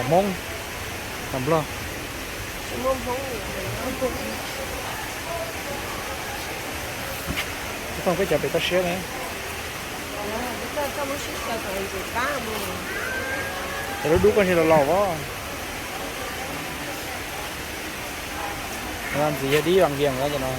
Hmoob, Nplog. Tsis thooj peb cov pem toj siab ne. Cov dub dub koj ntshe los laus os. Ntxiv yog dib vaj vias os cov no.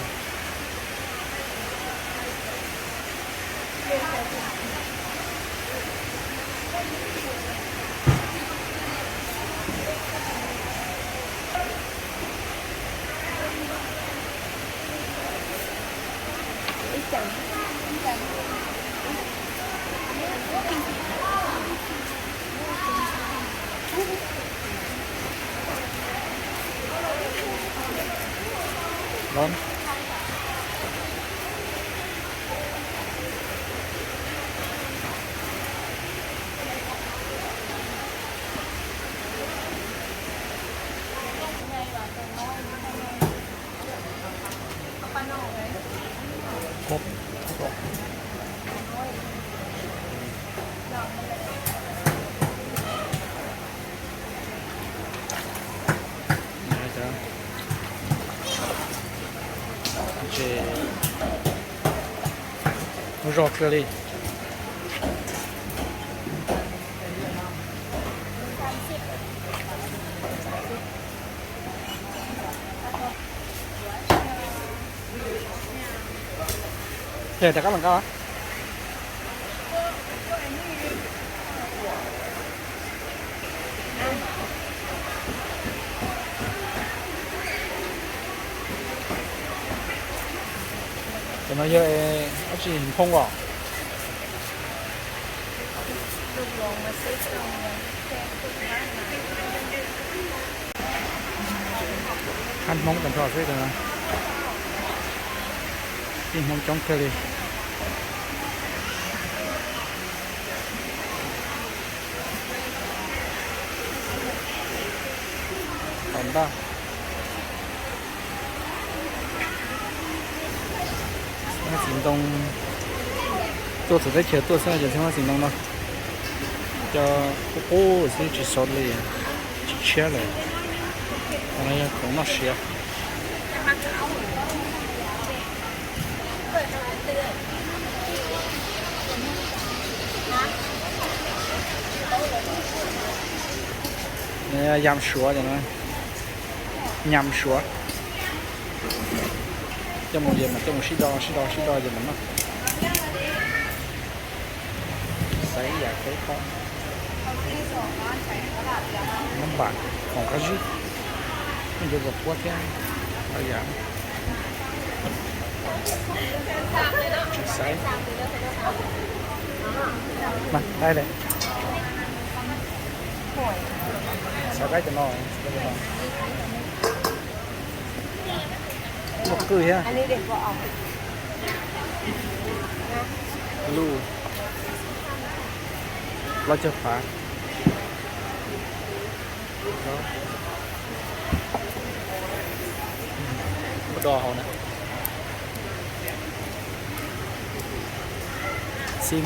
Lub zog kawg li. Rov qab los nqa. Cov no yog dab tsi, nphoo os? Hab Hmoob tag nrho xwb, tij Hmoob coob kawg li. Tom ntag. Txiv ntoo tuaj txawv teb chaws tuaj xwb no ces txiv muaj txiv ntoo no. Cov qub qub xwb tsis xov li, tsis tshiab lawm. Cov no yog khoom noj siav. Yam Suav, Nyam Suav. Coj mus ces mam coj mus sib do sib do sib do ces mam noj. Xaiv ib yam keb ko. Nab npam, khoom qab zib, ncuav kom puab thiab. Ib yam tsis xaiv. Mas dai lawm. Xaiv qaib cov no, xaiv qaib cov no. Muaj qwj thiab. Luj plaub caug phav. Muaj do hauv na. Xim.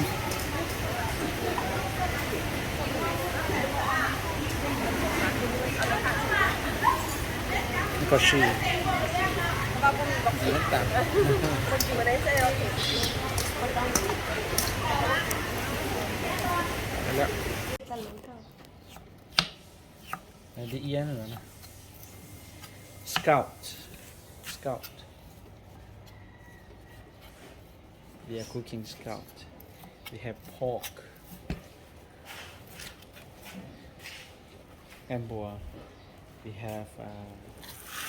Kom sim. Scout. Scout. We are cooking scout. We have pork. And boa. We have uh,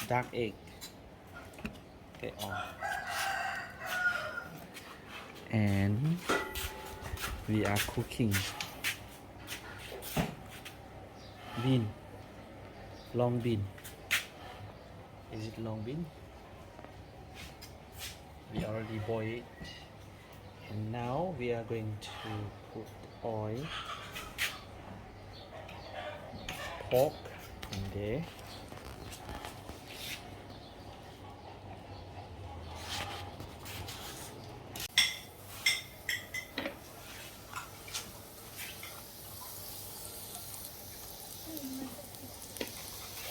duck egg. Okay, all. And we are cooking bean, long bean. Is it long bean? We already boil it. And now we are going to put oil, pork in there.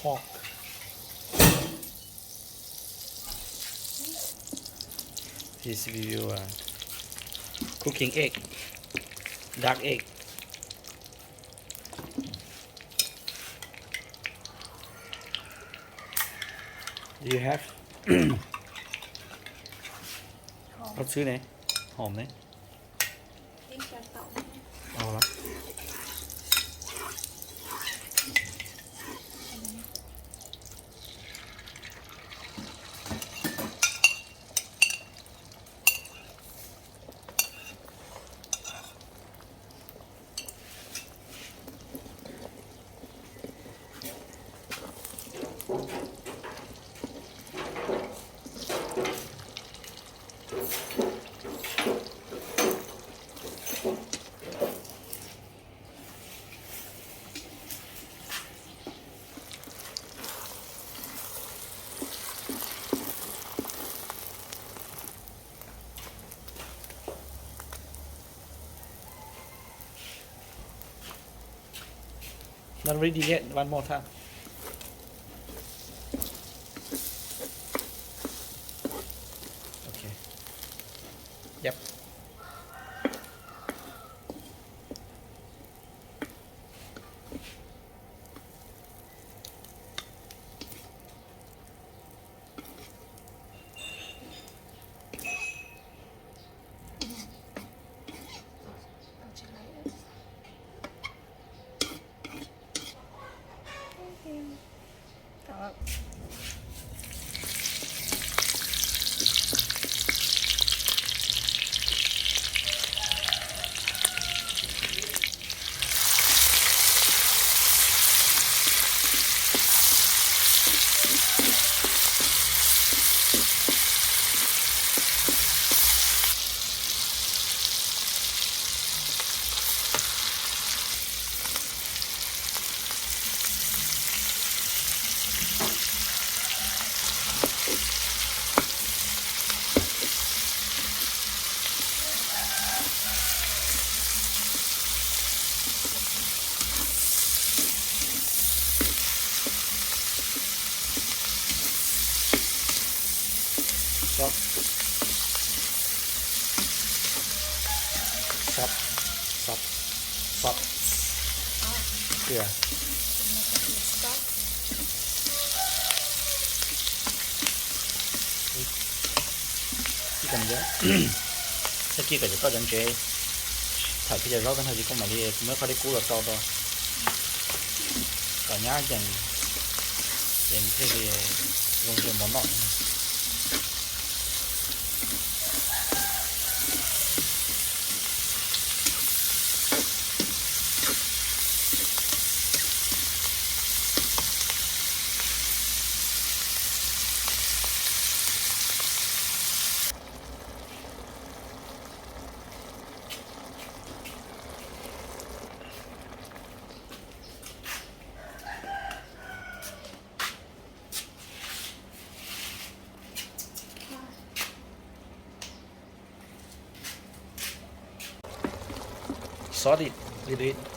Pork. This will be your, uh, cooking egg, duck egg. Do you have? Hom. Ov, xwb ne, hom ne. Ov. Not ready yet. One more time. Okay. Yep. Salt. Salt. Salt. Salt. Yeah. Tag kis kom cov koj cov ntsev, thaum koj cov zaub tag nrho ces koj mam li muab qhov dej kub los rau rau kom nyab yees, ces thiaj li zoo li mov noj. Salt it, little bit.